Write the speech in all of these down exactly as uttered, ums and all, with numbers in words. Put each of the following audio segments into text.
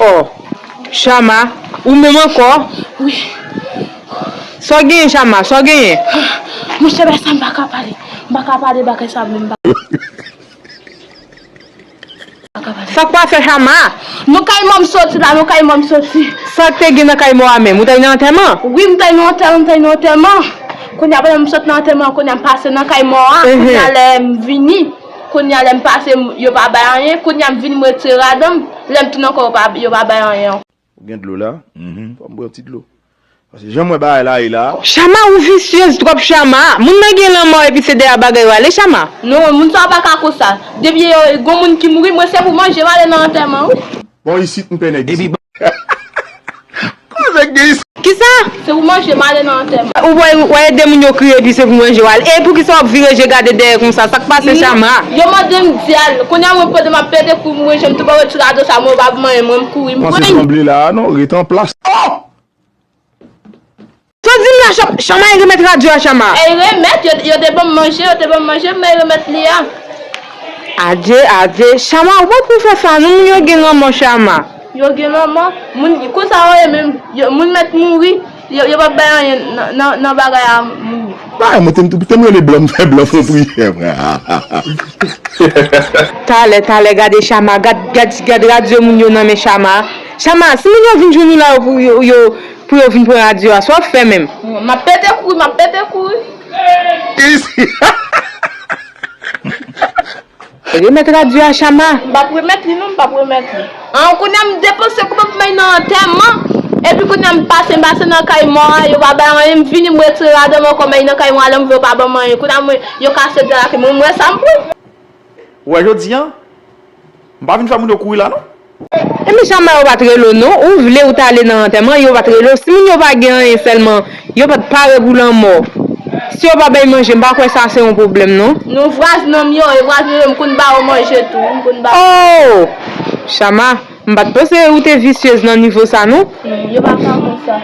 Oh, Chama, ou menm ankò? Wi. Sa w genyen, Chama? Sa w genyen? Monchè, bagay sa m pa ka pale. M pa ka pale bagay sa menm. Sa k pase, Chama? Nan kay mò m soti la, nan kay mò m soti. Sa k te gen nan kay mò a menm? Ou t al nan antèman? Wi, m t al nan antèman, m t al nan antèman. Kounye a, pandan m sot nan antèman, kounye a m pase nan kay mò a, kounye a lè m vini, kounye a lè m pase, yo pa bay anyen, kounye a m vin m retire ladan m, lè m tounen ankò, yo pa, yo pa bay anyen ankò. Ou gen dlo la? Fò m pran ti dlo. Paske jan m wè bagay la ye la. Chama, ou visyez twòp, Chama. Moun nan gen lanmò epi se dèyè bagay yo ale, Chama. Non, moun sa yo pa ka konsa. Depi yo, gon moun ki mouri, mwen se pou manje m ale nan antèman, wi. Bon, isit m pè nèg isit. Kòman nèg gen isit? Kisa? Se pou manje m ale nan antèman. Ou wè, ou wè de moun yo kriye epi se pou manje w ale. E poukisa w ap vire je gade dèyè konsa? Sa k pase, Chama? Yo mande m di al. Kounye a mwen pandan m ap pede kouri, mwen je m tou pa retire ladan sa, mwen pa manyen, mwen m kouri. Panse sanble la, non, ret an plas. Oh! Sa w di m la, Chama, e remèt radyo a, Chama? E remèt, yo, yo te ban m manje, yo te ban m manje, men remèt li a. Adye, adye, Chama, ou pa pou fè sa, non, moun yo gen lanmò, Chama. Yo gen lanmò, moun, konsa yo ye menm, yo, moun mèt mouri, yo, yo p ap bay anyen nan, nan, nan bagay a moun yo. Bay, mwen te m, te m rele blan, m fè blan fè priyè, frè. Talè, talè, gade Chama, gad, gad, gad radyo moun yo nan men Chama. Chama, si moun yo vin jwenn ou la, yo, yo, yo, pou yo vin pran radyo a, sa w ap fè menm? M ap pete kouri, m ap pete kouri. Remèt radyo a, Chama. M p ap remèt li, non, m p ap remèt li. An, kounye a m depanse kòb m bay nan antèman. Epi kounye a m pase, m pase nan kay mò a, yo pa bay anyen, m vini, m retire ladan m ankò, m bay nan kay mò a, lè m vwe yo pa ban m anyen. Kounye a mwen, yo kase dra ke mwen, m wè sa m pran. Ou wè jodi a, m pa vin fè moun yo kouri la non. Epi Chama yo pa t rele w non, ou vle ou t ale nan antèman, yo pa t rele w. Si moun yo pa gen anyen sèlman, yo pa t pare pou lanmò. Si yo pa bay manje, m pa kwè sa se yon pwoblèm non. Non, vwazen an m yo, e vwazen an yo, m konn ba yo manje tou, m konn ba yo. Oh! Chama, m pa t panse ou te visyez nan nivo sa non. Non, yo pa ka konsa.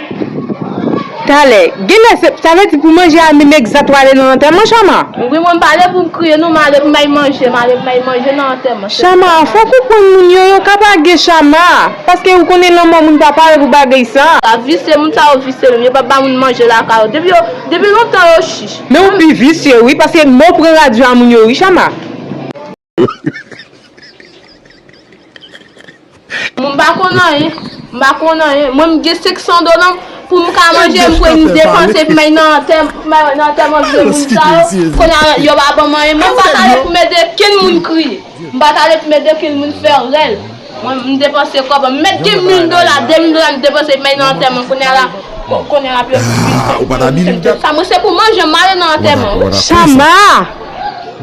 Talè, genlè se, sa vle di pou manje a menm egzat w ale nan antèman, Chama? Wi, mwen m pa ale pou m kriye non, m ale pou m bay manje, m ale pou m bay manje nan antèman. Chama, fò w konprann moun yo, yo ka page Chama, paske ou konnen lanmò moun pa pare pou bagay sa. Sa visye, moun sa yo visye menm, yo p ap ba moun manje lakay yo. Depi yo, depi lontan yo chich. Men ou pi visye wi, paske men w pran radyo a moun yo wi, Chama. Mwen m pa konn anyen, m pa konn anyen. Mwen m gen senk san dola pou m ka manje, m pran m depanse pou m al nan antè-, pou m al nan antèman vye moun sa yo. Kounye a yo pa ban m anyen. Mwen m pa t ale pou m ede kenn moun kriye. M pa t ale pou m ede kenn moun fè rèl. Mwen m depanse kòb. M met gen mil dola, de mil dola m depanse pou m al nan antèman. Kounye a la, kounye a la, yo vin, vin, vin, vin, vin, sa mwen se pou manje m ale nan antèman wi. Chama!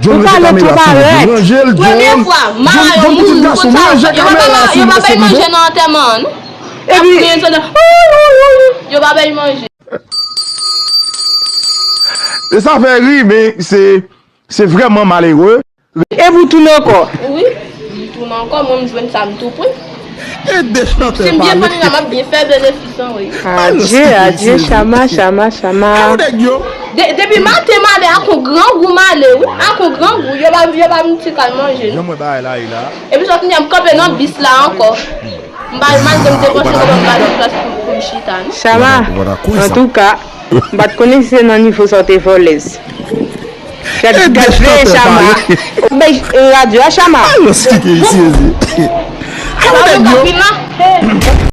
Ou pale twò parèt. Premye fwa, mara yo mouri, konsa, yo pa bay, yo pa bay manje nan antèman an non. Epi yo pa bay manje. E sa fè ri, men se, se vrèman malere. Epi w tounen ankò. Wi, m tounen ankò, mwen m jwenn sa m tou pran. E de chantè pale. Si m byen fann la, m ap byen fè benefis an wi. Adye, adye, Chama, Chama, Chama. Depi, depi maten m ale ak yon grangou m ale wi, ak yon grangou, yo ba, yo ba m ti kal manje non. Jan m wè bagay la ye la. Epi sot kounye a m kanpe nan bis la ankò. M pa, malgre m depanse kòb, m pa jwenn plas pou, pou m chita non. Chama, antouka, m pa t konnen si se nan nivo sa w te vòlèz. Gad, gad veye Chama. Ou bay radyo a Chama. Alòs ki ke isi ezi. Kòman nèg yo?